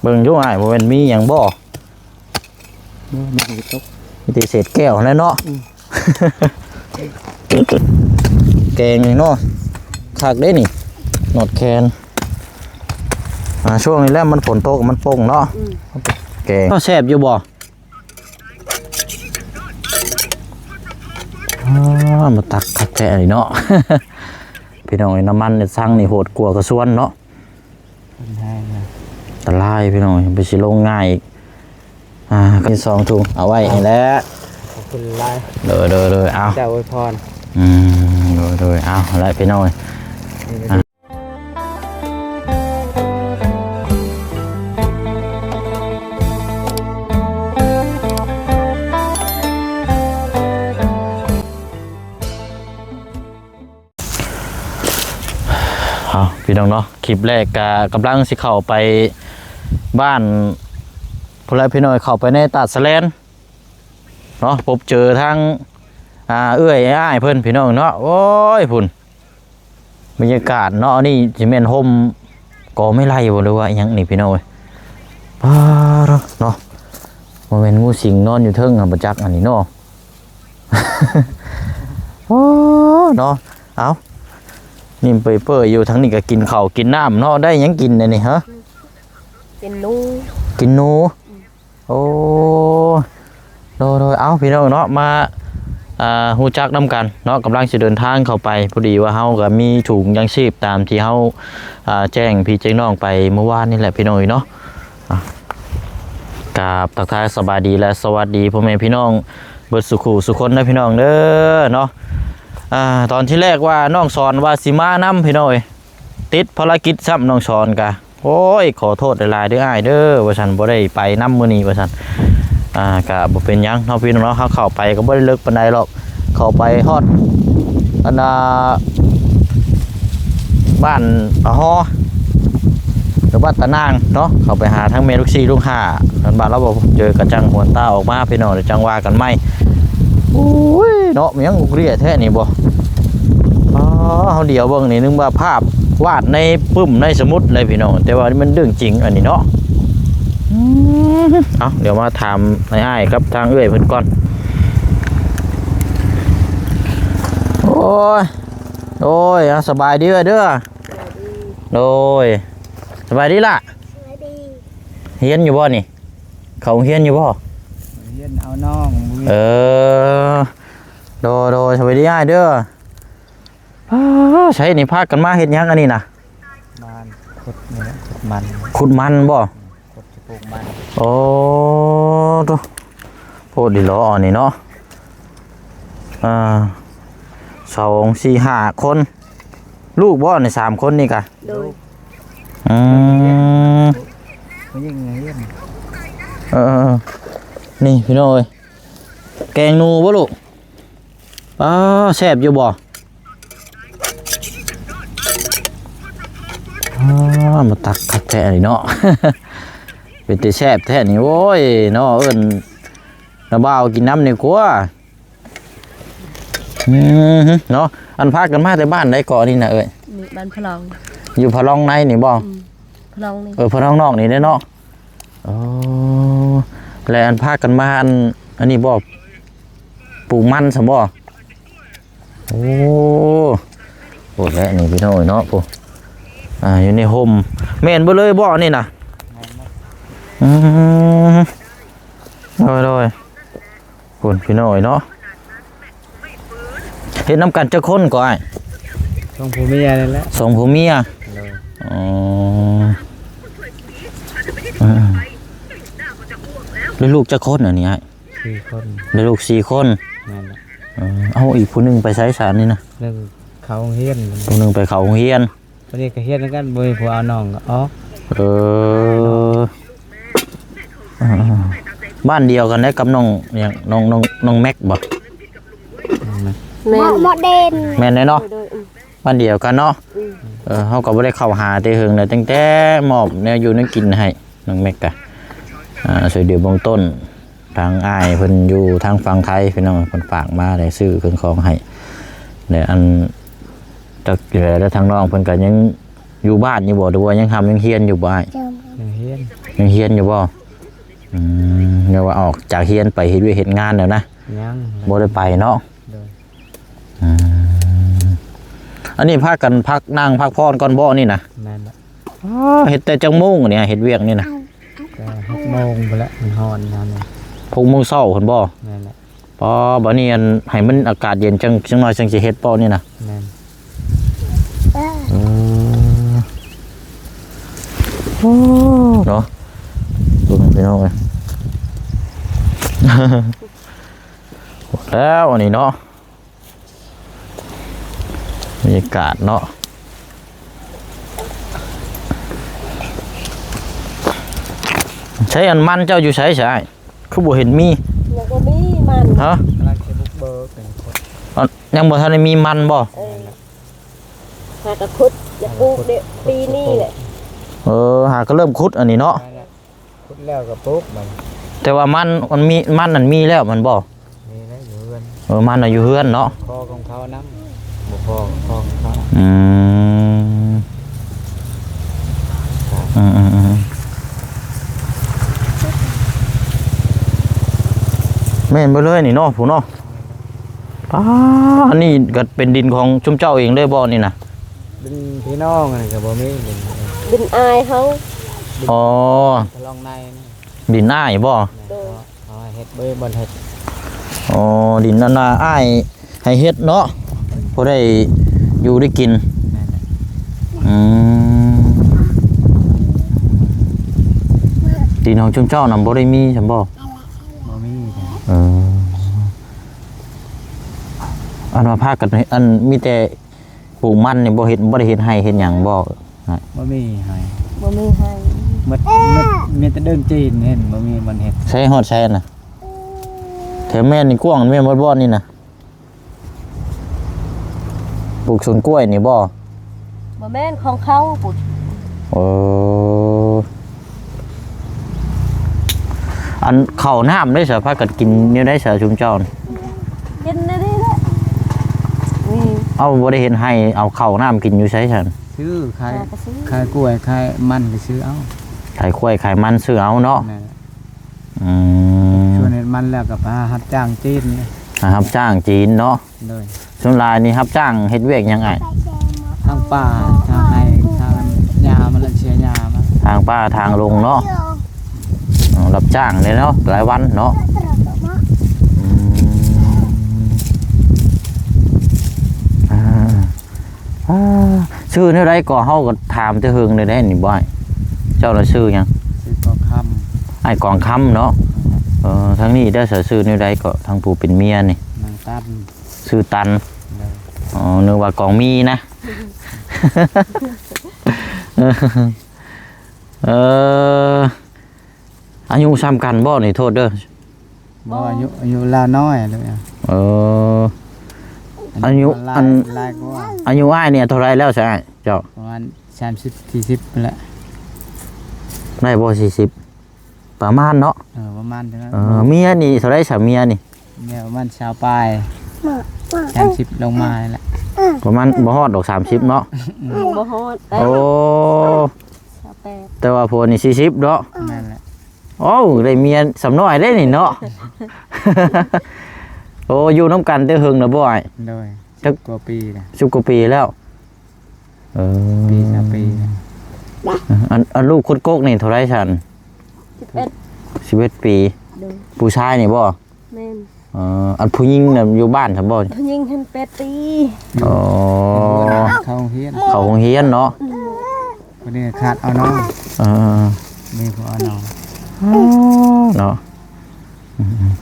ເບິ່ງຢູ່ອ້າຍ ບໍ່ແມ່ນມີຫຍັງບໍ່? ບໍ່ ມີແຕ່ຕົກ ມີແຕ່ເສດແກ້ວຫັ້ນແຫຼະເນາະ. ອືມ ແກງນີ້ເນາະ ຄັກເດ້ນີ້ ນອດແຄນ. ອ່າ ຊ່ວງນີ້ແຫຼະມັນຝົນຕົກມັນປົ່ງເນາະ. ອືມ ແກງ ເອົາ ແຊບຢູ່ບໍ່? ອ່າ ມາຕັກຄັກແທ້ນີ້ເນາະ. ພີ່ນ້ອງເອີຍ ນ້ຳມັນສັງນີ້ໂຫດກວ່າກະຊວນເນາະ. ມັນແຮງນະ ອັນຕະລາຍພີ່ນ້ອງເອີຍ ໄປຊິລົງງ່າຍອີກ. ອ່າ ກິນສອງຖົງ ເອົາໄວ້ນີ້ແຫຼະ. ຂອບຄຸນຫຼາຍ ໂດຍໆໆ. ເອົາ ເຈົ້າອວຍພອນ. ອືມ ໂດຍໆ. ເອົາລະພີ່ນ້ອງເອີຍ ນີ້ ອ່າ ເອົາ ພີ່ນ້ອງເນາະ ຄລິບແລກກະກຳລັງຊິເຂົ້າໄປບ້ານພຸ້ນແຫຼະພີ່ນ້ອງ ເຂົ້າໄປໃນຕາດສະແລນເນາະ ພົບເຈີທາງ ອ່າ ເອື້ອຍອ້າຍເພິ່ນພີ່ນ້ອງເນາະ. ໂອ້ຍ ພຸ້ນ ບັນຍາກາດເນາະ ອັນນີ້ຊິແມ່ນຮົ່ມ ກໍໄມ້ໄຜ່ບໍ່ ຫຼືວ່າອີ່ຫຍັງນີ້ພີ່ນ້ອງເອີຍ. ປາດເນາະ ບໍ່ແມ່ນງູສິງນອນຢູ່ເທິງຫັ້ນບໍ່ຈັກອັນນີ້ເນາະ. ໂອ້ ເນາະ ເອົາ ນີ້ເປີຍໆຢູ່ ທາງນີ້ກໍກິນເຂົ້າກິນນ້ຳເນາະ. ໄດ້ຫຍັງກິນແດ່ນີ້ ຮະ? ກິນໜູ ກິນໜູ. ອືມ ໂອ້ ໂດຍໆ. ເອົາ ພີ່ນ້ອງເນາະ ມາ ອ່າ ຮູ້ຈັກນຳກັນເນາະ ກຳລັງຊິເດີນທາງເຂົ້າໄປ. ພໍດີວ່າເຮົາກໍມີຖົງຢາງຊີບຕາມທີ່ເຮົາ ອ່າ ແຈ້ງພີ່ແຈ້ງນ້ອງໄປເມື່ອວານນີ້ແຫຼະ ພີ່ນ້ອງເອີຍເນາະ. ອ່າ ກາບທັກທາຍສະບາຍດີ ແລະ ສະຫວັດດີພໍ່ແມ່ພີ່ນ້ອງເບິດສູ່ຄູ່ສູ່ຄົນເດີ ພີ່ນ້ອງເດີເນາະ. ອ່າ ຕອນທີແລກວ່ານ້ອງສອນວ່າຊິມານຳ ພີ່ນ້ອງເອີຍ ຕິດພາລະກິດຊ້ຳ ນ້ອງສອນກະ ໂອ້ຍ ຂໍໂທດຫຼາຍໆເດີອ້າຍເດີ ວ່າຊັ້ນ ບໍ່ໄດ້ໄປນຳມື້ນີ້ ວ່າຊັ້ນ. ອ່າ ກະບໍ່ເປັນຫຍັງເນາະ ພີ່ນ້ອງເນາະ ເຮົາເຂົ້າໄປກໍບໍ່ໄດ້ເລິກປານໃດດອກ ເຂົ້າໄປຮອດອັນນ່າ ບ້ານຕາຫໍ ຫຼືບ້ານຕານາງເນາະ ເຂົ້າໄປຫາທາງແມ່ລູກສີ່ລູກຫ້າ ຄັນວ່າລາວບໍ່ເຈີກະຈັ່ງຫວນຕາອອກມາ ພີ່ນ້ອງ ແລ້ວຈັ່ງວ່າກັນໃໝ່. ໂອ້ຍ ເນາະ ມັນຍັງອຸກເລຍແທ້ນີ້ບໍ່? ອໍ ເຮົາດຽວເບິ່ງນີ້ ນຶກວ່າພາບວາດໃນປຶ້ມໃນສະໝຸດເລີຍພີ່ນ້ອງ ແຕ່ວ່າມັນເລື່ອງຈິງອັນນີ້ເນາະ. ອືມ ເອົາ ດຽວມາຖາມອ້າຍໆກັບທາງເອື້ອຍເພິ່ນກ່ອນ. ໂອ້ຍ ໂອ້ຍ ເອົາ ສະບາຍດີເອື້ອຍເດີ. ສະບາຍດີ ໂດຍ ສະບາຍດີລະ. ສະບາຍດີ ຮຽນຢູ່ບໍ່ນີ້? ເຂົ້າໂຮງຮຽນຢູ່ບໍ່? ຮຽນເອົານ້ອງ ເອີ ໂດຍໆ ສະບາຍດີອ້າຍເດີ. ອ້າ ໃສນີ້ ພາກັນມາເຮັດຫຍັງອັນນີ້ນະ? ມາຂຸດນີ້ແຫຼະ ຂຸດມັນ ຂຸດມັນບໍ່? ອືມ ຂຸດຊິປູກມັນ. ໂອ້ ໂທ້ ໂພດດີຫຼໍອັນນີ້ເນາະ. ອ່າ ສອງ ສີ່ ຫ້າຄົນ ລູກບໍ່ນີ້ ສາມຄົນນີ້ກະ? ໂດຍ ອືມ ຜູ້ຍິງຮຽນ ເອີ ນີ້ພີ່ນ້ອງເອີຍ ແກງໜູບໍ່ລູກ? ປ້າ ແຊບຢູ່ບໍ່? ອ້າ ມາຕັກຄັກແທ້ນີ້ເນາະ ເປັນຕາແຊບແທ້ນີ້. ໂອ້ຍ ເນາະ ເອີ້ນນ້າບ່າວກິນນຳນີ້ກວ່າ. ອືມ ເນາະ ອັນພາກັນມາແຕ່ບ້ານໃດເກາະນີ້ນະເອີຍ? ນີ້ບ້ານພະລອງ ຢູ່ພະລອງໃນນີ້ບໍ່? ອືມ ພະລອງນີ້ ເອີ ພະລອງນອກນີ້ເດ້ເນາະ. ອໍ ແລະ ອັນພາກັນມາ ອັນ ອັນນີ້ບໍ່ ປູກມັນຊັ້ນບໍ່? ໂອ້ ໂອ້ ແລະ ນີ້ພີ່ນ້ອງເນາະ ຜູ້ ອ່າ ຢູ່ໃນຮົ່ມ ແມ່ນເບິດເລີຍບໍ່ອັນນີ້ນະ? ແມ່ນເບິດ ອືມ ໂດຍໆ. ພຸ້ນ ພີ່ນ້ອງເອີຍເນາະ ເຮັດນຳກັນຈັກຄົນກໍອ້າຍ? ສອງຜົວເມຍນີ້ແຫຼະ ສອງຜົວເມຍ. ໂດຍ ອໍ ເອີ ແລ້ວລູກຈັກຄົນອັນນີ້ອ້າຍ? ສີ່ຄົນ ໄດ້ລູກສີ່ຄົນ. ແມ່ນແຫຼະ ເອີ ເອົາ ອີກຜູ້ໜຶ່ງໄປໃສຊະນີ້ນະ? ໜຶ່ງເຂົ້າໂຮງຮຽນ ຜູ້ໜຶ່ງໄປເຂົ້າໂຮງຮຽນ. ບັດນີ້ກໍຮຽນນຳກັນ ບໍ່ມີຜູ້ເອົານ້ອງກໍອອກ. ເອີ ເອີ ບ້ານດຽວກັນໄດ້ກັບນ້ອງຫຍັງ ນ້ອງ ນ້ອງ ນ້ອງແມັກບໍ່? ແມ່ນ ໝໍເດັ່ນ ແມ່ນເດ້ເນາະ ໂດຍໆ ບ້ານດຽວກັນເນາະ. ອືມ ເອີ ເຮົາກໍບໍ່ໄດ້ເຂົ້າຫາແຕ່ເຫິງແລ້ວ ຕັ້ງແຕ່ມອບແນວຢູ່ແນວກິນໃຫ້ ນ້ອງແມັກກະ ອ່າ ຊ່ວຍເຫຼືອເບື້ອງຕົ້ນ ທາງອ້າຍເພິ່ນຢູ່ທາງຝັ່ງໄທ ພີ່ນ້ອງ ເພິ່ນຝາກມາ ໄດ້ຊື້ເຄື່ອງຂອງໃຫ້ ແລະ ອັນ ຈັກແລ້ວທາງນ້ອງເພິ່ນກໍຍັງຢູ່ບ້ານຢູ່ບໍ່ ຫຼືວ່າຍັງຮ່ຳຍັງຮຽນຢູ່ບໍ່ອ້າຍ? ຍັງຮຽ ຍັງຮຽນຢູ່ບໍ່? ອືມ ແນວວ່າອອກຈາກຮຽນໄປເຮັດວຽກເຮັດງານແລ້ວນະ? ຍັງ ບໍ່ໄດ້ໄປເນາະ? ໂດຍ. ອືມ ອັນນີ້ພາກັນພັກ ນັ່ງພັກຜ່ອນກ່ອນບໍ່ນີ້ນະ? ແມ່ນລະ. ອໍ ເຮັດແຕ່ຈັກໂມງນີ້ ເຮັດວຽກນີ້ນະ? ກໍຫົກໂມງພຸ້ນແຫຼະ ມັນຮ້ອນຍາມນີ້. ຫົກໂມງເຊົ້າພຸ້ນບໍ່? ແມ່ນແຫຼະ. ອໍ ບາດນີ້ອັນ ໃຫ້ມັນອາກາດເຢັນ ຈັ່ງ ຈັກໜ້ອຍຈັ່ງຊິເຮັດເປາະນີ້ນະ? ແມ່ນ. ເອີ ໂອ້ ເນາະ ເບິ່ງພີ່ນ້ອງເອີຍ ແລ້ວອັນນີ້ເນາະ ບັນຍາກາດເນາະ. ໃຊ້ອັນມັນເຈົ້າຢູ່ໃສຊະອ້າຍ? ຄືບໍ່ເຫັນມີ. ຍັງບໍ່ມີມັນ. ຮະ? ກຳລັງຊິບຸກເບີກ ຍັງບໍ່ທັນໄດ້ມີມັນບໍ່? ເອີ ຫາກະຂຸດ ຢາກປູກເດ ປີນີ້ແຫຼະ. ເອີ ຫາກະເລີ່ມຂຸດອັນນີ້ເນາະ. ແມ່ນແຫຼະ ຂຸດແລ້ວກໍປູກມັນ. ແຕ່ວ່າມັນ ມັນມີ ມັນນັ້ນມີແລ້ວແມ່ນບໍ່? ມີແລ້ວຢູ່ເຮືອນ. ເອີ ມັນນະຢູ່ເຮືອນເນາະ. ຂໍຂອງເຂົານຳ ບໍ່ພໍກໍຂໍຂອງເຂົາ. ອືມ ອືມໆໆ ແມ່ນເບິດເລີຍນີ້ເນາະ ຜູ້ເນາະ. ປ້າ ອັນນີ້ກໍເປັນດິນຂອງຊຸມເຈົ້າເອງເລີຍບໍ່ນີ້ນະ? ດິນພີ່ນ້ອງນີ້ກໍບໍ່ມີ ດິນ ດິນອ້າຍເຮົາ. ອໍ ທະລອງໃນນີ້ ດິນອ້າຍບໍ່? ໂດຍ. ເອົາໃຫ້ເຮັດ ບໍ່ມີບ່ອນເຮັດ. ອໍ ດິນອັນນ່າອ້າຍໃຫ້ເຮັດເນາະ ພໍໄດ້ຢູ່ໄດ້ກິນ. ແມ່ນແຫຼະ. ອືມ ດິນຂອງຊຸມເຈົ້ານຳບໍ່ໄດ້ມີຊັ້ນບໍ່? ບໍ່ມີ. ເອີ ອັນວ່າພາກັນ ອັນ ມີແຕ່ ປູກມັນນີ້ບໍ່ເຮັດ ບໍ່ໄດ້ເຮັດໄຮ່ເຮັດຫຍັງບໍ່? ບໍ່ມີໄຮ່. ບໍ່ມີໄຮ່. ໝົດ ໝົດ ມີແຕ່ເດີ່ນຈີນເຫັນ ບໍ່ມີມັນເຮັດ. ໃສ ຮອດໃສນະ? ແຖວແມ່ນນີ້ກວ້າງແມ່ນໝົດບ່ອນນີ້ນະ? ປູກສວນກ້ວຍນີ້ບໍ່? ບໍ່ແມ່ນ ຂອງເຂົາພຸ້ນ. ເອີ ອັນເຂົ້ານ້ຳເດ້ຊະ ພາກັນກິນແນວໃດຊະຊຸມເຈົ້າ? ກິນແນວນີ້ແຫຼະ. ນີ້ ເອົາ ບໍ່ໄດ້ເຮັດໄຮ່ ເອົາເຂົ້ານ້ຳກິນຢູ່ໃສຊັ້ນ? ຊື້ຂາຍ ຫາກໍຊື້ ຂາຍກ້ວຍ ຂາຍມັນກໍຊື້ເອົາ. ຂາຍກ້ວຍຂາຍມັນຊື້ເອົາເນາະ. ແມ່ນ. ອືມ ສ່ວນເຮັດມັນແລ້ວກໍໄປຫາຮັບຈ້າງຈີນ. ຫາຮັບຈ້າງຈີນເນາະ. ໂດຍ. ສ່ວນຫຼາຍນີ້ຮັບຈ້າງເຮັດວຽກຫຍັງອ້າຍ? ຖາງປ່າ ຖາງໄຮ່ ຖາງຫຍ້າມັນລະ ເສຍຫຍ້າມັນ. ຖາງປ່າຖາງດົງເນາະ. ເອີ ຮັບຈ້າງເດ້ເນາະ ລາຍວັນເນາະ. ອືມ ອ່າ ອ່າ ຊື່ແນວໃດກໍ ເຮົາກໍຖາມແຕ່ເຫິງແລ້ວເດ້ນີ້ ບໍ່ອ້າຍ? ເຈົ້າລະຊື່ຫຍັງ? ຊື່ກອງຄຳ. ອ້າຍກອງຄຳເນາະ. ເອີ ທາງນີ້ໄດ້ສະ ຊື່ແນວໃດກໍ ທາງຜູ້ເປັນເມຍນີ້? ນາງຕັນ. ຊື່ຕັນ. ໂດຍ. ອໍ ນຶກວ່າກອງມີນະ. ເອີ ອາຍຸສ່ຳກັນບໍ່ນີ້? ໂທດເດີ. ບໍ່ ອາຍຸ ອາຍຸລາວນ້ອຍ. ເອີ ອາຍຸ ອາຍຸ ອັນ ຫຼາຍກວ່າ. ອາຍຸອ້າຍນີ້ເທົ່າໃດແລ້ວຊະອ້າຍເຈົ້າ? ປະມານສາມສິບ ສີ່ສິບພຸ້ນແຫຼະ. ໄດ້ບໍ່ສີ່ສິບ? ປະມານເນາະ. ເອີ ປະມານເທົ່ານັ້ນ. ເອີ ເມຍນີ້ເທົ່າໃດຊະ ເມຍນີ້? ເມຍປະມານຊາວປາຍ ສາມສິບລົງມານີ້ແຫຼະ. ປະມານບໍ່ຮອດດອກສາມສິບເນາະ. ອືມ ບໍ່ຮອດ. ໂອ້ ຊາວແປດ ແຕ່ວ່າຜົວນີ້ສີ່ສິບເນາະ. ແມ່ນແຫຼະ. ໂອ້ ໄດ້ເມຍສ່ຳນ້ອຍເດ້ນີ້ເນາະ. ໂອ້ ຢູ່ນຳກັນແຕ່ເຫິງແລ້ວບໍ່ອ້າຍ? ໂດຍ. ຈັກ ສິບກວ່າປີແລ້ວ. ສິບກວ່າປີແລ້ວ. ເອີ ປີ ຊາວປີແລ້ວ. ອັນ ອັນລູກຄົນກົກນີ້ເທົ່າໃດຊັ້ນ? ສິບເອັດ ສິບເອັດປີ. ໂດຍ. ຜູ້ຊາຍນີ້ບໍ່? ແມ່ນ. ເອີ ອັນຜູ້ຍິງນະຢູ່ບ້ານຊັ້ນບໍ່? ຜູ້ຍິງຫັ້ນແປດປີ. ອໍ ເຂົ້າໂຮງຮຽນ ເຂົ້າໂຮງຮຽນເນາະ. ອືມ ຜູ້ນີ້ຂາດເອົານ້ອງ. ເອີ ມີຜູ້ເອົານ້ອງ. ເນາະ. ອືມ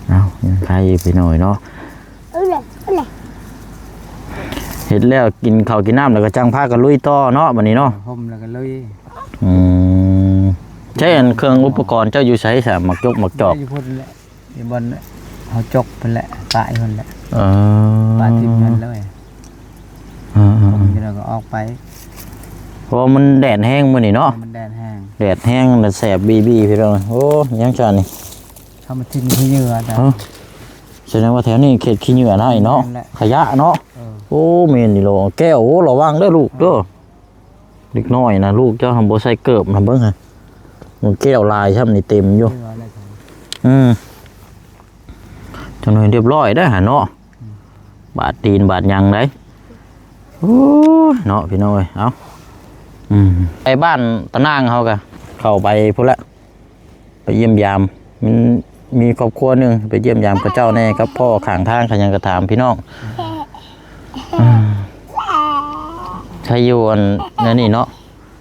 ເອົາ ຍັງໄຄໄປໜ້ອຍເນາະ. ເຮັດແລ້ວກິນເຂົ້າກິນນ້ຳແລ້ວກໍຈັ່ງພາກັນລຸຍຕໍ່ເນາະ ບັດນີ້ເນາະ. ຫົ່ມແລ້ວກໍລຸຍ. ອືມ ໃຊ້ອັນເຄື່ອງອຸປະກອນເຈົ້າຢູ່ໃສຊະ? ໝາກຈົກໝາກຈອກ. ຢູ່ພຸ້ນແຫຼະ ຢູ່ບ່ອນເຮົາຈົກພຸ້ນແຫຼະ ປະຢູ່ພຸ້ນແຫຼະ. ເອີ ປະຖິ້ມຫັ້ນເລີຍ. ເອີໆໆ ເຮົາກໍອອກໄປ ເພາະວ່າມັນແດດແຮງມື້ນີ້ເນາະ. ມັນແດດແຮງ ແດດແຮງ ແດດແສບບີໆ ພີ່ນ້ອງ. ໂອ້ ຍັງຊັ້ນນີ້ ເຮົາມາຖິ້ມຂີ້ເຫຍື້ອ. ເອີ ສະແດງວ່າແຖວນີ້ເຂດຂີ້ເຫຍື້ອນະເນາະ. ແມ່ນແຫຼະ ຂະຫຍະເນາະ. ເອີ ໂອ້ ແມ່ນອີ່ຫຼີ ແກ້ວ. ໂອ້ ລະວັງເດີລູກເດີ. ເດັກນ້ອຍນະ ລູກເຈົ້າຫັ້ນບໍ່ໃສ່ເກີບນະ ເບິ່ງຫັ້ນ. ໝາກແກ້ວຫຼາຍຊ້ຳນີ້ເຕັມຢູ່. ເອີ ອືມ ຈັກໜ່ອຍຮຽບຮ້ອຍໄດ໋ຫັ້ນເນາະ. ອືມ ບາດຕີນບາດຫຍັງໄດ໋. ໂອ້ຍ ເນາະ ພີ່ນ້ອງເອີຍ. ເອົ້າ ອືມ ໄປບ້ານຕານາງເຮົາກະເຂົ້າໄປພຸ້ນແຫຼະ ໄປຢ້ຽມຢາມ. ມັນມີຄອບຄົວໜຶ່ງ ໄປຢ້ຽມຢາມເຂົາເຈົ້າແດ່ ກັບພໍ່ຂ້າງທາງ ຂ້າຫຍັງກະຖາມພີ່ນ້ອງ. ອືມ ໃຜຢູ່ອັນນັ້ນນີ້ເນາະ.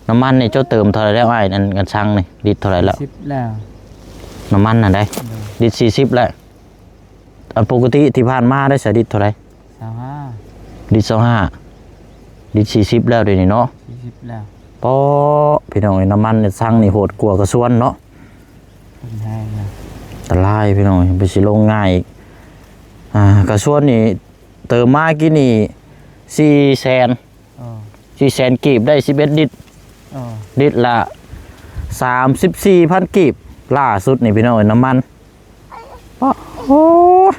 ນ້ຳມັນນີ້ເຈົ້າເຕີມເທົ່າໃດແລ້ວອ້າຍ? ອັນ ອັນຊັງນີ້ລິດເທົ່າໃດແລ້ວ? ສີ່ສິບແລ້ວ ນ້ຳມັນຫັ້ນໃດ໋. ໂດຍ ລິດສີ່ສິບແລ້ວ. ອັນປົກກະຕິທີ່ຜ່ານມາໄດ້ສະລິດເທົ່າໃດ? ຊາວຫ້າ ລິດຊາວຫ້າ ລິດສີ່ສິບແລ້ວດຽວນີ້ເນາະ. ສີ່ສິບແລ້ວ ເປາະ ພີ່ນ້ອງເອີຍ. ນ້ຳມັນຊັງນີ້ໂຫດກວ່າກະຊວນເນາະ. ເປັນແຮງນະ ອັນຕະລາຍພີ່ນ້ອງເອີຍ ໄປຊິລົງງ່າຍອີກ. ອ່າ ກະຊວນນີ້ເຕີມມາກີ້ນີ້ສີ່ແສນ ອໍ ສີ່ແສນກີບ ໄດ້ສິບເອັດລິດ. ອໍ ລິດລະສາມສິບສີ່ພັນກີບ ລ່າສຸດນີ້ພີ່ນ້ອງເອີຍ ນ້ຳມັນ. ປະ ໂອ້ຍ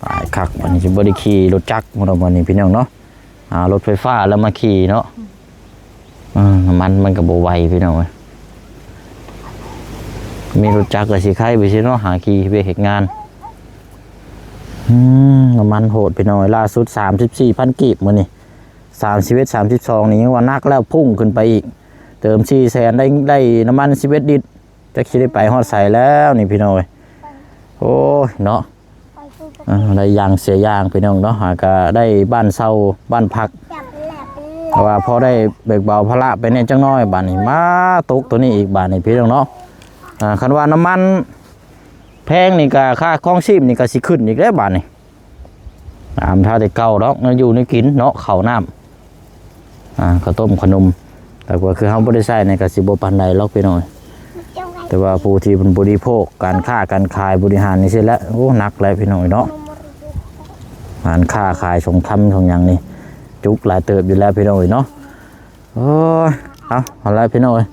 ຕາຍຄັກ. ບັດນີ້ຊິບໍ່ໄດ້ຂີ່ລົດຈັກບໍ່ດອກບັດນີ້ພີ່ນ້ອງເນາະ. ຫາລົດໄຟຟ້າແລ້ວມາຂີ່ເນາະ. ເອີ ນ້ຳມັນມັນກະບໍ່ໄຫວພີ່ນ້ອງເອີຍ. ມີລົດຈັກກະຊິໄຄໄປຊິເນາະ ຫາຂີ່ເວກເຮັດງານ. ອືມ ນ້ຳມັນໂຫດພີ່ນ້ອງເອີຍ. ລ່າສຸດສາມສິບສີ່ພັນກີບ ມື້ນີ້ ສາມສິບເອັດ ສາມສິບສອງນີ້ຍັງວ່າໜັກແລ້ວ ພຸ່ງຂຶ້ນໄປອີກ. ເຕີມສີ່ແສນ ໄດ້ ໄດ້ນ້ຳມັນສິບເອັດລິດ. ຈັກຊິໄດ້ໄປຮອດໃສແລ້ວນີ້ພີ່ນ້ອງເອີຍ. ໂອ້ຍເນາະ ອ່າ ໄດ້ຢ່າງເສຍຢ່າງພີ່ນ້ອງເນາະ. ຫາກະໄດ້ບ້ານເຊົ່າບ້ານພັກ ເພາະວ່າພໍໄດ້ແບກເບົາພາລະໄປແດ່ຈັກໜ້ອຍ. ບາດນີ້ມາຕົກໂຕນີ້ອີກບາດນີ້ພີ່ນ້ອງເນາະ. ອ່າ ຄັນວ່ານ້ຳມັນແພງນີ້ກະຄ່າຄອງຊີບນີ້ກະຊິຂຶ້ນອີກແລ້ວບາດນີ້. ຕາມທ່າແຕ່ເກົ່າດອກ ແນວຢູ່ແນວກິນເນາະ ເຂົ້ານ້ຳ ອ່າ ເຂົ້າຕົ້ມຂະໜົມ. ແຕ່ວ່າຄືເຮົາບໍ່ໄດ້ໃຊ້ນີ້ກະຊິບໍ່ປານໃດຫຼອກພີ່ນ້ອງ. ແຕ່ວ່າຜູ້ທີ່ເພິ່ນບໍລິໂພກ ການຄ້າການຂາຍ ບໍລິຫານນີ້ຊີ້ແຫຼະ ໂອ້ ໜັກແຫຼະພີ່ນ້ອງເນາະ. ຮ້ານຄ້າຂາຍຂອງຄຳຂອງຫຍັງນີ້ ຈຸກຫຼາຍເຕີບຢູ່ແລ້ວພີ່ນ້ອງເນາະ. ໂອ້ຍ ເອົາ ເອົາລະພີ່ນ້ອງເອີຍ.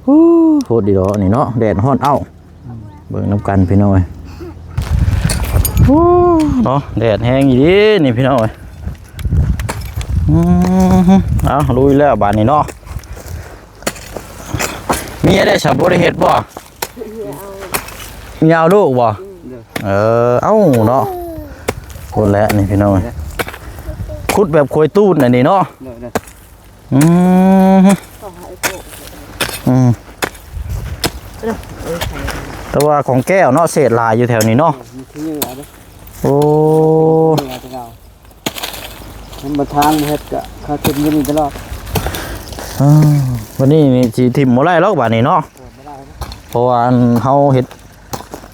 ໂອ້ ໂພດດີດອກນີ້ເນາະ ແດດຮ້ອນເອົ້າ. ເບິ່ງນຳກັນພີ່ນ້ອງເອີຍ. ໂອ້ ເນາະ ແດດແຮງອີ່ຫຼີນີ້ພີ່ນ້ອງເອີຍ. ອືມ ເອົາ ລຸຍແລ້ວບາດນີ້ເນາະ. ເມຍໄດ້ສະ ບໍ່ໄດ້ເຮັດບໍ່? ເມຍເອົາລູກບໍ່? ເອີ ເອົ້າເນາະ. ພຸ້ນແຫຼະນີ້ພີ່ນ້ອງເອີຍ ຂຸດແບບໂຄຍຕູນອັນນີ້ເນາະ. ອືມ ອືມ ແຕ່ວ່າຂອງແກ້ວເນາະ ເສດຫຼາຍຢູ່ແຖວນີ້ເນາະ. ໂອ້ ມັນບໍ່ທາງເຮັດກະ ເຂົາຖິ້ມຢູ່ນີ້ຕະຫຼອດ. ອ່າ ບາດນີ້ນີ້ຊິຖິ້ມບໍ່ໄດ້ດອກບາດນີ້ເນາະ. ເອີ ບໍ່ໄດ້ ເພາະວ່າອັນເຮົາເຮັດ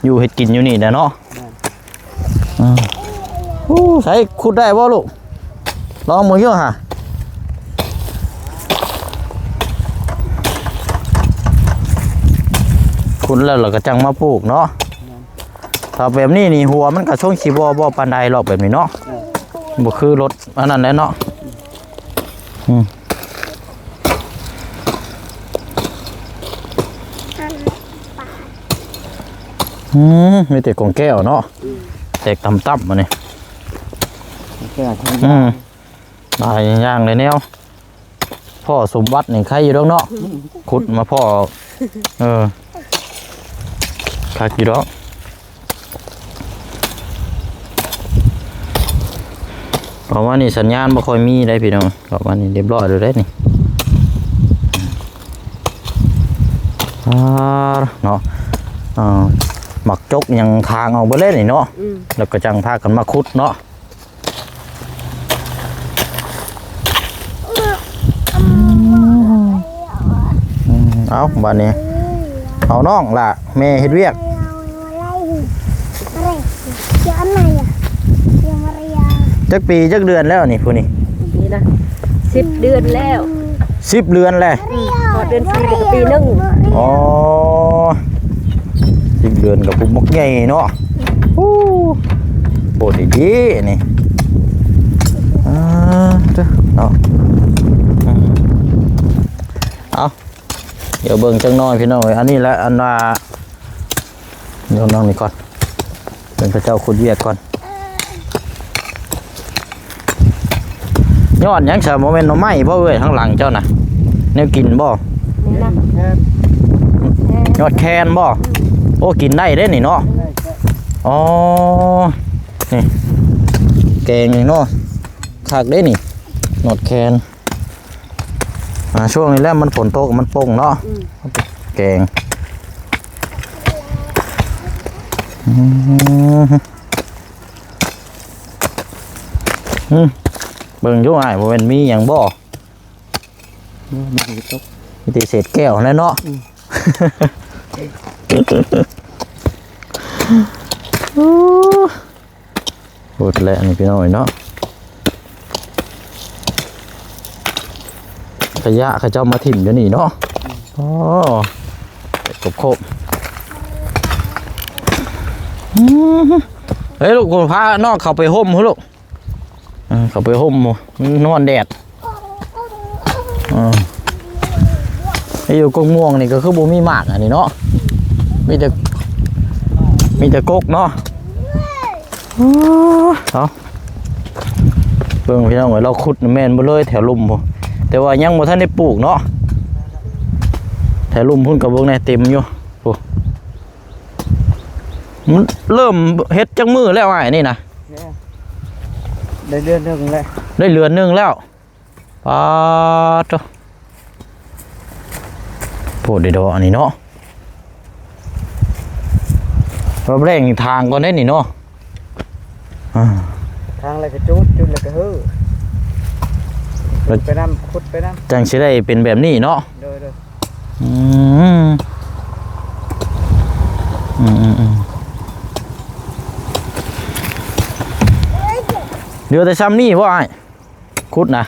ຢູ່ເຮັດກິນຢູ່ນີ້ແຫຼະເນາະ. ແມ່ນ ອ່າ ໂອ້ ໃສ ຂຸດໄດ້ບໍ່ລູກ? ລອງເບິ່ງຢູ່ຫາ ຂຸດແລ້ວລະກະຈັ່ງມາປູກເນາະ. ແມ່ນ ຖ້າແບບນີ້ນີ້ຫົວມັນກະຊົງຊິບໍ່ ບໍ່ປານໃດດອກແບບນີ້ເນາະ. ເອີ ບໍ່ຄືລົດອັນນັ້ນແຫຼະເນາະ. ອືມ ອືມ ມີແຕ່ກອງແກ້ວເນາະ. ອືມ ແຕກຕ່ຳໆ ອັນນີ້ ແກ້ວ ອືມ ຫຼາຍຢ່າງຫຼາຍແນວ. ພໍ່ສົມບັດນີ້ໄຄຢູ່ດອກເນາະ. ອືມ ຂຸດມາພໍ້ ເອີ ຄັກຢູ່ດອກ. ເພາະວ່ານີ້ສັນຍານບໍ່ຄ່ອຍມີໄດ໋ພີ່ນ້ອງ. ເພາະວ່ານີ້ຮຽບຮ້ອຍແລ້ວເດ້ນີ້ ອ່າ ເນາະ. ເອີ ໝາກຈົກຫຍັງທາງອອກເບິດແລ້ວນີ້ເນາະ. ອືມ ແລ້ວກໍຈັ່ງພາກັນມາຂຸດເນາະ. ອືມ ເອົາ ບາດນີ້ເອົານ້ອງລະ ແມ່ເຮັດວຽກ. ຈັກປີຈັກເດືອນແລ້ວນີ້ ຜູ້ນີ້? ນີ້ນະ ສິບເດືອນແລ້ວ. ສິບເດືອນແລ້ວ. ອືມ ຮອດເດືອນສີ່ກໍປີໜຶ່ງ. ອໍ ສິບເດືອນກໍປຸກບັກໃຫຍ່ເນາະ. ໂອ້ ໂພດດີໆ ນີ້ ອ່າ ເດີເນາະ. ອືມ ເອົາ ດຽວເບິ່ງຈັກໜ້ອຍພີ່ນ້ອງເອີຍ. ອັນນີ້ແຫຼະ ອັນວ່າ ດຽວນັ່ງນີ້ກ່ອນ ເພິ່ນເຂົາເຈົ້າຂຸດວຽກກ່ອນ. ຍອດຫຍັງຊະ? ບໍ່ແມ່ນໜໍ່ໄມ້ບໍ່ເອີຍ ທາງຫຼັງເຈົ້ານະ? ແນວກິນບໍ່? ນີ້ນະ ແມ່ນ ຍອດແຄນບໍ່? ໂອ້ ກິນໄດ້ເດ້ນີ້ເນາະ. ອໍ ນີ້ ແກງນີ້ເນາະ ຄັກເດ້ນີ້ ຍອດແຄນ. ອ່າ ຊ່ວງນີ້ແຫຼະມັນຝົນຕົກມັນປົ່ງເນາະ. ອືມ ແກງ ອືມ ອືມ ເບິ່ງຢູ່ອ້າຍ ບໍ່ແມ່ນມີຫຍັງບໍ່? ບໍ່ ມັນກໍຕົກ ມີແຕ່ເສດແກ້ວຫັ້ນແຫຼະເນາະ. ອືມ ໂອ້ ໂພດແຫຼະນີ້ພີ່ນ້ອງເອີຍເນາະ ຂະຫຍະເຂົາເຈົ້າມາຖິ້ມຢູ່ນີ້ເນາະ. ອໍ ຄົບໆ ອືມ ເຮີ້ຍ ລູກ ພານ້ອງເຂົ້າໄປຮົ່ມພຸ້ນລູກ. ເອີ ເຂົ້າໄປຮົ່ມ ມັນຮ້ອນແດດ. ເອີ ຢູ່ກົກມ່ວງນີ້ກໍຄືບໍ່ມີໝາກອັນນີ້ເນາະ ມີແຕ່ ມີແຕ່ກົກເນາະ. ເອົາ ເບິ່ງພີ່ນ້ອງເອີຍ ລາວຂຸດແມ່ນບໍ່ເລີຍແຖວລຸ່ມພຸ້ນ ແຕ່ວ່າຍັງບໍ່ທັນໄດ້ປູກເນາະ. ແຖວລຸ່ມພຸ້ນກໍເບິ່ງແດ່ ເຕັມຢູ່ພຸ້ນ. ມັນເລີ່ມເຮັດຈັກມື້ແລ້ວອ້າຍນີ້ນະ? ໄດ້ເດືອນໜຶ່ງແລ້ວ ໄດ້ເດືອນໜຶ່ງແລ້ວ. ປາດໂທ້ ໂພດເດດອ ອັນນີ້ເນາະ. ລອບແລກນີ້ທາງກ່ອນເດ້ນີ້ເນາະ. ອ່າ ທາງແລ້ວກໍຈຸດ ຈຸດແລ້ວກໍຮື້ ແລ້ວໄປນຳ ຂຸດໄປນຳ ຈັ່ງຊິໄດ້ເປັນແບບນີ້ເນາະ. ໂດຍໆ ອືມ ອືມໆ ເຫຼືອແຕ່ຊ່ຳນີ້ບໍ່ອ້າຍ? ຂຸດນະ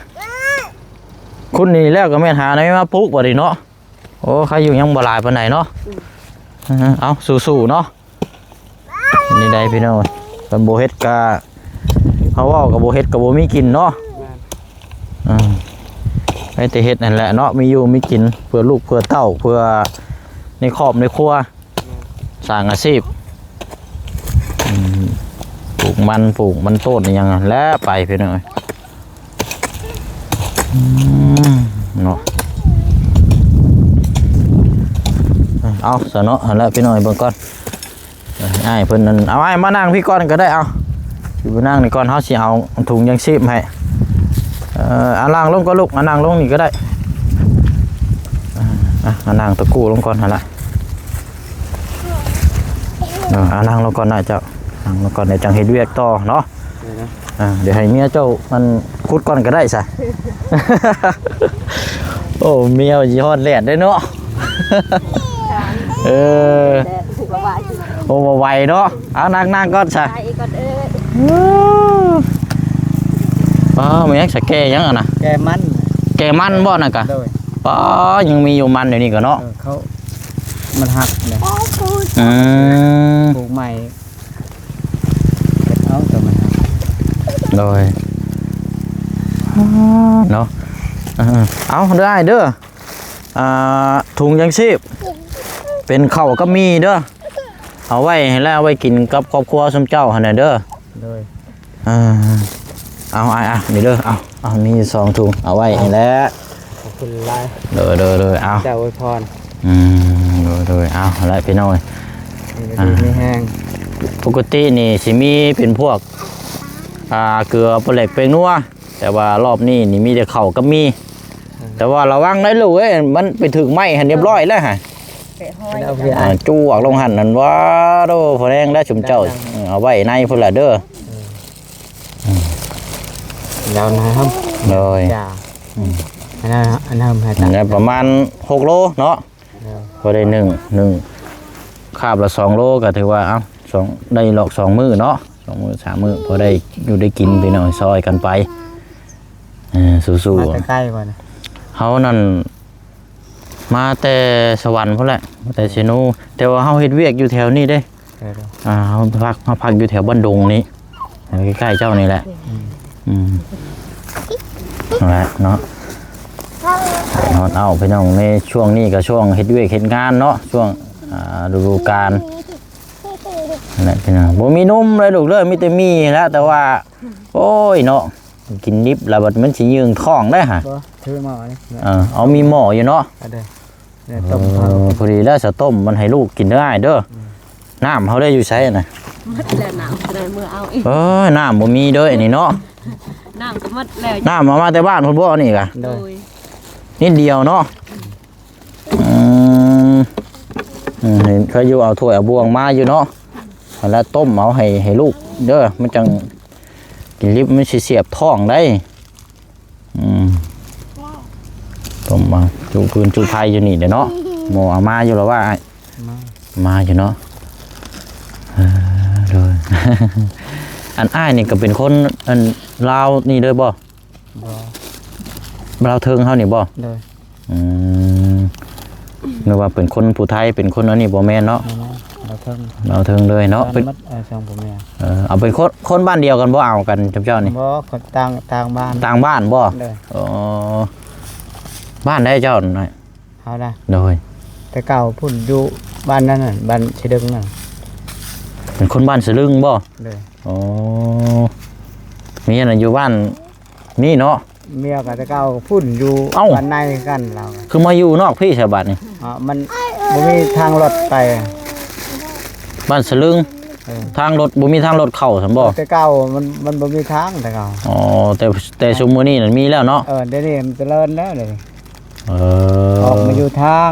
ຂຸດນີ້ແລ້ວກໍແມ່ນຫາແນວມາປູກບັດນີ້ເນາະ. ໂອ້ ໃຄຢູ່ຍັງບໍ່ຫຼາຍປານໃດເນາະ. ອືມ ເອີ ເອົາ ສູ້ໆ ເນາະ. ນີ້ໄດ໋ພີ່ນ້ອງ ຄັນບໍ່ເຮັດກະ ເຮົາເວົ້າກໍບໍ່ເຮັດກໍບໍ່ມີກິນເນາະ. ແມ່ນ ເອີ ໃຫ້ແຕ່ເຮັດນັ້ນແຫຼະເນາະ ມີຢູ່ມີກິນ ເພື່ອລູກເພື່ອເຕົ້າ ເພື່ອໃນຄອບໃນຄົວ. ແມ່ນ ສ້າງອາຊີບ ອືມ ປູກມັນ ປູກມັນຕົ້ນອີ່ຫຍັງຫັ້ນແຫຼະໄປພີ່ນ້ອງເອີຍ. ອືມ ເນາະ ເອົາຊະເນາະ ຫັ້ນແຫຼະພີ່ນ້ອງເບິ່ງກ່ອນ. ເອີ ອ້າຍເພິ່ນນັ້ນ ເອົາອ້າຍມານັ່ງພີ້ກ່ອນກໍໄດ້ ເອົາ ຢູ່ມານັ່ງນີ້ກ່ອນ ເຮົາຊິເອົາຖົງຢາງຊີບໃຫ້. ເອີ ເອົານັ່ງລົງກ່ອນລູກ ເອົານັ່ງລົງນີ້ກໍໄດ້. ເອົາ ເອົານັ່ງຕະກູ້ລົງກ່ອນຫັ້ນລະ. ເອີ ເອົານັ່ງລົງກ່ອນນະເຈົ້າ ນັ່ງລົງກ່ອນ ດຽວຈັ່ງເຮັດວຽກຕໍ່ເນາະ. ເອີ ດຽວໃຫ້ເມຍເຈົ້າມັນຂຸດກ່ອນກໍໄດ້ຊະ. ໂອ້ ເມຍຊິຮ້ອນແດດເດ້ເນາະ. ເອີ ແດດບໍ່ໄຫວ ໂອ້ ບໍ່ໄຫວເນາະ. ເອົານັ່ງໆກ່ອນຊະ ໄປກ່ອນເອີຍ. ປ້າ ແມ່ນຫຍັງຊະ ແກ່ຫຍັງຫັ້ນນະ? ແກ່ມັນ ແກ່ມັນບໍ່ນັ້ນກະ? ໂດຍ ປ້າ ຍັງມີຢູ່ມັນດຽວນີ້ກະເນາະ. ເອີ ເຂົາ ມັນຫັກເດ້. ອືມ ປູກໃໝ່ ເອົາແຕ່ມັນຫັກ. ໂດຍ ເນາະ ເອົາເດີອ້າຍເດີ. ອ່າ ຖົງຢາງຊີບ ເປັນເຂົ້າກັບໝີ່ເດີ ເອົາໄວ້ໃຫ້ແລ້ວ ເອົາໄວ້ກິນກັບຄອບຄົວຊຸມເຈົ້າຫັ້ນນະເດີ. ໂດຍ ອ່າ ເອົາອ້າຍ ນີ້ເດີ ເອົາ ເອົາ ມີສອງຖົງ ເອົາໄວ້ໃຫ້ແລ້ວ. ຂອບຄຸນຫຼາຍ ໂດຍໆໆ. ເອົາ ເຈົ້າອວຍພອນ. ອືມ ໂດຍໆ. ເອົາລະພີ່ນ້ອງ ຢູ່ດີມີແຮງ. ປົກກະຕິນີ້ຊິມີເປັນພວກ ອ່າ ເກືອ ປາແຫຼກ ແປ້ງນົວ ແຕ່ວ່າລອບນີ້ນີ້ມີແຕ່ເຂົ້າກັບໝີ່. ເອີ ແຕ່ວ່າລະວັງໄດ້ລູກເອີຍ ມັນໄປຖືກໄມ້ຫັ້ນຮຽບຮ້ອຍແລ້ວຫະ. ອ່າ ຈູກລົງຫັ້ນນັ້ນ ວ້າໂດ ພໍແຮງໄດ້ຊຸມເຈົ້າ. ເອີ ເອົາໄວ້ໃນພຸ້ນລະເດີ. ເອີ ເອີ ຍາວນານ. ໂດຍ ອັນນັ້ນ ອັນນັ້ນໃຫ້ຕາ ປະມານຫົກໂລເນາະ. ພໍໄດ້ໜຶ່ງ ໜຶ່ງຄາບລະສອງໂລ ກໍຖືວ່າ ເອົ້າ ສອງ ໄດ້ລອກສອງມື້ເນາະ ສອງມື້ສາມມື້ ພໍໄດ້ຢູ່ໄດ້ກິນພີ່ນ້ອງ ຊ່ອຍກັນໄປ. ເອີ ສູ້ໆ. ມາແຕ່ໄກບໍ່ນະ? ເຮົານັ້ນມາແຕ່ສະຫວັນພຸ້ນແຫຼະ ມາແຕ່ເຊໂນ ແຕ່ວ່າເຮົາເຮັດວຽກຢູ່ແຖວນີ້ເດ້. ເອີ ອ່າ ເຮົາພັກ ເຮົາພັກຢູ່ແຖວບ້ານດົງນີ້ ໃກ້ໆເຈົ້ານີ້ແຫຼະ. ອືມ ອືມ ນັ້ນແຫຼະເນາະ ຮອດເອົາພີ່ນ້ອງ ໃນຊ່ວງນີ້ກໍຊ່ວງເຮັດວຽກເຮັດງານເນາະ ຊ່ວງ ອ່າ ລະດູການ. ນັ້ນແຫຼະພີ່ນ້ອງ ບໍ່ມີນົມເລີຍລູກເລີຍ ມີແຕ່ໝີ່ແຫຼະ ແຕ່ວ່າ ໂອ້ຍເນາະ ກິນດິບແລ້ວບັດມັນຊິຍືງທ້ອງໄດ໋ຫະ. ບໍ່ ຖືໝໍ້ນີ້ ເອີ ເອົາ ມີໝໍ້ຢູ່ເນາະ. ເອົາເດີ. ແລ້ວຕົ້ມເຂົ້າ ເອີ ພໍດີແລ້ວ ສະຕົ້ມມັນໃຫ້ລູກກິນເດີອ້າຍເດີ. ອືມ ນ້ຳເຮົາໄດ້ຢູ່ໃສນະ? ໝົດແລ້ວ ນ້ຳກໍໄດ້ເມືອເອົາອີກ. ເອີຍ ນ້ຳບໍ່ມີເດີອັນນີ້ເນາະ. ນ້ຳກໍໝົດແລ້ວ. ນ້ຳເອົາມາແຕ່ບ້ານພຸ້ນບໍ່ ອັນນີ້ກະ? ໂດຍ ໂດຍ ນິດດຽວເນາະ. ອືມ ອືມ ເຫັນເຂົາຢູ່ເອົາຖ້ວຍເອົາບ່ວງມາຢູ່ເນາະ. ຫັ້ນລະ ຕົ້ມເອົາໃຫ້ ໃຫ້ລູກເດີ ມັນຈັ່ງກິນລິບ ມັນຊິສຽບທ້ອງໄດ໋. ອືມ ຕົ້ມມາຈຸຟືນຈຸໄຟຢູ່ນີ້ເດ້ເນາະ. ໝໍເອົາມາຢູ່ລະວ່າອ້າຍ? ມາ ມາຢູ່ເນາະ. ເອີ ໂດຍ ອັນອ້າຍນີ້ກໍເປັນຄົນ ອັນ ລາວນີ້ເລີຍບໍ່? ບໍ່ ລາວເທິງເຮົານີ້ບໍ່? ໂດຍ ອືມ ນຶກວ່າເປັນຄົນຜູ້ໄທ ເປັນຄົນອັນນີ້ ບໍ່ແມ່ນເນາະ. ບໍ່ແມ່ນ ລາວເທິງ ລາວເທິງເລີຍເນາະ. ເປັນໝົດ ເອີ ສອງຜົວເມຍ. ເອີ ເອົາເປັນຄົນ ຄົນບ້ານດຽວກັນບໍ່? ເອົາກັນກັບເຈົ້ານີ້ ບໍ່ ຄົນຕ່າງ ຕ່າງບ້ານ ຕ່າງບ້ານບໍ່? ໂດຍ ອໍ ບ້ານໃດເຈົ້າ? ເຮົານະ? ໂດຍ ແຕ່ເກົ່າພຸ້ນຢູ່ບ້ານນັ້ນນະ ບ້ານສະດຶງນັ້ນ. ເປັນຄົນບ້ານສະດຶງບໍ່? ໂດຍ ອໍ ເມຍນະຢູ່ບ້ານນີ້ເນາະ. ເມຍກໍແຕ່ເກົ່າພຸ້ນຢູ່ ເອົ້າ ບ້ານໃນຄືກັນລາວ. ຄືມາຢູ່ນອກພີ້ຊະບາດນີ້? ອໍ ມັນບໍ່ມີທາງລົດໄປ ບ້ານສະລຶງ. ເອີ ທາງລົດ ບໍ່ມີທາງລົດເຂົ້າຊັ້ນບໍ່? ແຕ່ເກົ່າມັນ ມັນບໍ່ມີທາງແຕ່ເກົ່າ. ອໍ ແຕ່ ແຕ່ຊຸມມື້ນີ້ນັ້ນມີແລ້ວເນາະ. ເອີ ດຽວນີ້ມັນຈະເລີນແລ້ວດຽວນີ້. ເອີ ອອກມາຢູ່ທາງ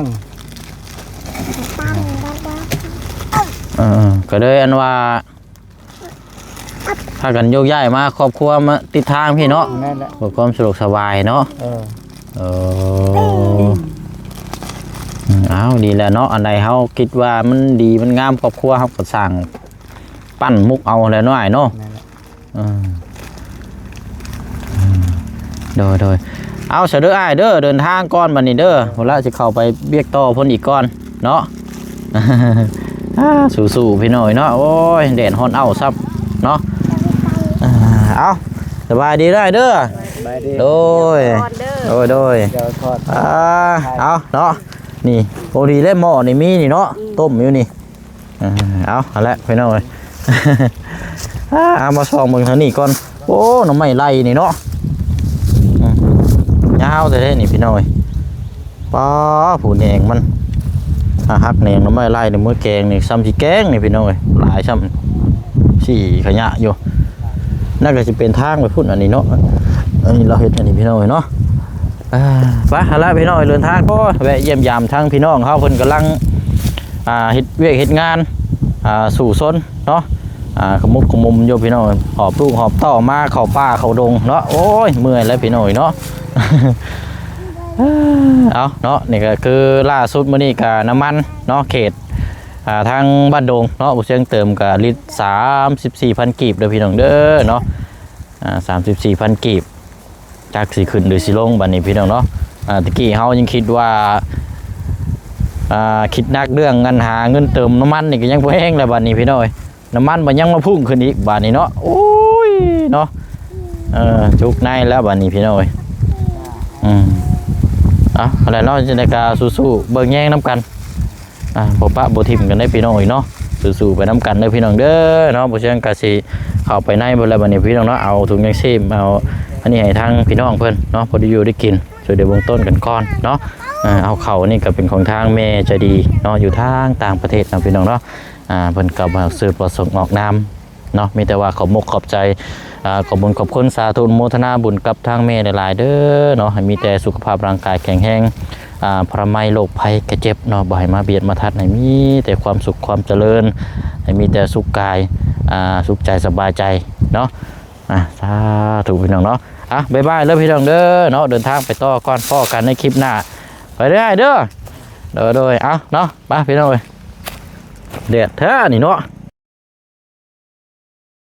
ເອີ ກໍເລີຍອັນວ່າ ພາກັນໂຍກຍ້າຍມາ ຄອບຄົວມາຕິດທາງພີ້ເນາະ. ແມ່ນແຫຼະ ເພື່ອຄວາມສະດວກສະບາຍເນາະ. ເອີ ເອີ ເອົ້າ ດີແລ້ວເນາະ. ອັນໃດເຮົາຄິດວ່າມັນດີມັນງາມ ຄອບຄົວເຮົາກໍສ້າງປັ້ນມຸກເອົາແຫຼະເນາະອ້າຍເນາະ. ແມ່ນແຫຼະ ເອີ ໂດຍ ໂດຍ ເອົາຊະເດີອ້າຍເດີ ເດີນທາງກ່ອນບັດນີ້ເດີ. ໂດຍ ພຸ້ນລະ ຊິເຂົ້າໄປວຽກຕໍ່ພຸ້ນອີກກ່ອນເນາະ. ອາ ສູ້ໆ ພີ່ນ້ອງເອີຍເນາະ. ໂອ້ຍ ແດດຮ້ອນເອົ້າຊ້ຳເນາະ. ເອົາ ສະບາຍດີເດີອ້າຍເດີ. ສະບາຍດີ ໂດຍ ໂດຍ ໂດຍ ເອົາເນາະ. ນີ້ ໂອ້ ດີແລ້ວ ໝໍ້ນີ້ມີນີ້ເນາະ. ອືມ ຕົ້ມຢູ່ນີ້. ເອີ ເອົາ ຫັ້ນແຫຼະພີ່ນ້ອງເອີຍ. ອາ ເອົາມາສ່ອງເບິ່ງທາງນີ້ກ່ອນ. ໂອ້ ໜໍ່ໄມ້ໄລ່ນີ້ເນາະ. ອືມ ຍາວແທ້ໆນີ້ພີ່ນ້ອງເອີຍ. ປ້າ ຜູ້ແໜງມັນ ອາ ຫັກແໜງໜໍ່ໄມ້ໄລ່ນີ້ ມື້ແກງນີ້ ສ່ຳຊິແກງນີ້ພີ່ນ້ອງເອີຍ. ຫຼາຍສ່ຳ ຊິຂະຫຍະຢູ່. ນັ້ນກໍຊິເປັນທາງໄປພຸ້ນ ອັນນີ້ເນາະ. ອັນນີ້ລາວເຮັດອັນນີ້ພີ່ນ້ອງເອີຍເນາະ. ອ່າ ໄປຫັ້ນລະພີ່ນ້ອງ ເດີນທາງ ໂອ້ ແວະຢ້ຽມຢາມທາງພີ່ນ້ອງເຮົາ ເພິ່ນກຳລັງ ອ່າ ເຮັດວຽກເຮັດງານ ອ່າ ສູ້ຊົນເນາະ. ອ່າ ຂະມຸກຂະມຸມຢູ່ພີ່ນ້ອງ ຫອບລູກຫອບເຕົ້າມາເຂົ້າປ່າເຂົ້າດົງເນາະ. ໂອ້ຍ ເມື່ອຍແລ້ວພີ່ນ້ອງເອີຍເນາະ. ເອົາເນາະ ນີ້ກໍຄືລ່າສຸດມື້ນີ້ກໍນ້ຳມັນເນາະ ເຂດ ອ່າ ທາງບ້ານດົງເນາະ ບໍ່ເຊີງເຕີມກໍລິດສາມສິບສີ່ພັນກີບເດີພີ່ນ້ອງເດີເນາະ. ອ່າ ສາມສິບສີ່ພັນກີບ ຈັກຊິຂຶ້ນຫຼືຊິລົງບັດນີ້ພີ່ນ້ອງເນາະ. ອ່າ ຕະກີ້ເຮົາຍັງຄິດວ່າ ອ່າ ຄິດໜັກເລື່ອງອັນຫາເງິນເຕີມນ້ຳມັນນີ້ກໍຍັງບໍ່ແຮງແລ້ວບັດນີ້ພີ່ນ້ອງເອີຍ. ນ້ຳມັນບັດຍັງມາພຸ້ງຂຶ້ນອີກບາດນີ້ເນາະ. ໂອ້ຍເນາະ ເອີ ຈຸກໃນແລ້ວບາດນີ້ພີ່ນ້ອງເອີຍ. ອືມ ເອົາ ຫັ້ນແຫຼະເນາະ ຈັ່ງໃດກໍສູ້ໆ ເບິ່ງແຍງນຳກັນ. ອ່າ ບໍ່ປະບໍ່ຖິ້ມກັນເດ້ພີ່ນ້ອງເອີຍເນາະ. ສູ້ໆ ໄປນຳກັນເດີພີ່ນ້ອງເດີເນາະ. ບໍ່ເຊີງກໍຊິເຂົ້າໄປໃນພຸ້ນແລ້ວບັດນີ້ພີ່ນ້ອງເນາະ. ເອົາຖົງຍາງຊີບ ເອົາອັນນີ້ໃຫ້ທາງພີ່ນ້ອງເພິ່ນເນາະ ພໍໄດ້ຢູ່ໄດ້ກິນ ຊ່ວຍເຫຼືອເບື້ອງຕົ້ນກັນກ່ອນເນາະ. ອ່າ ເອົາເຂົ້ານີ້ກໍເປັນຂອງທາງແມ່ໃຈດີເນາະ ຢູ່ທາງຕ່າງປະເທດເນາະພີ່ນ້ອງເນາະ. ອ່າ ເພິ່ນກໍບໍ່ສືບປະສົງອອກນາມເນາະ ມີແຕ່ວ່າຂອບມົກຂອບໃຈ ອ່າ ຂອບບຸນຂອບຄຸນ ສາທຸອະນຸໂມທະນາບຸນກັບທາງແມ່ຫຼາຍໆເດີເນາະ. ໃຫ້ມີແຕ່ສຸຂະພາບຮ່າງກາຍແຂງແຮງ ອ່າ ພະລະໄມໂລກໄພໄຂ້ເຈັບເນາະ ບໍ່ໃຫ້ມາບຽດມາທັດ ໃຫ້ມີແຕ່ຄວາມສຸກຄວາມຈະເລີນ ໃຫ້ມີແຕ່ສຸກກາຍ ອ່າ ສຸກໃຈສະບາຍໃຈເນາະ. ອ່າ ສາທຸພີ່ນ້ອງເນາະ. ອ່າ ບາຍບາຍເດີພີ່ນ້ອງເດີເນາະ. ເດີນທາງໄປຕໍ່ກ່ອນ ພໍ້ກັນໃນຄລິບໜ້າ ໄປເດີອ້າຍເດີ. ໂດຍ ໂດຍ ເອົາເນາະ ໄປພີ່ນ້ອງເອີຍ. ແດດແທ້ນີ້ເນາະ.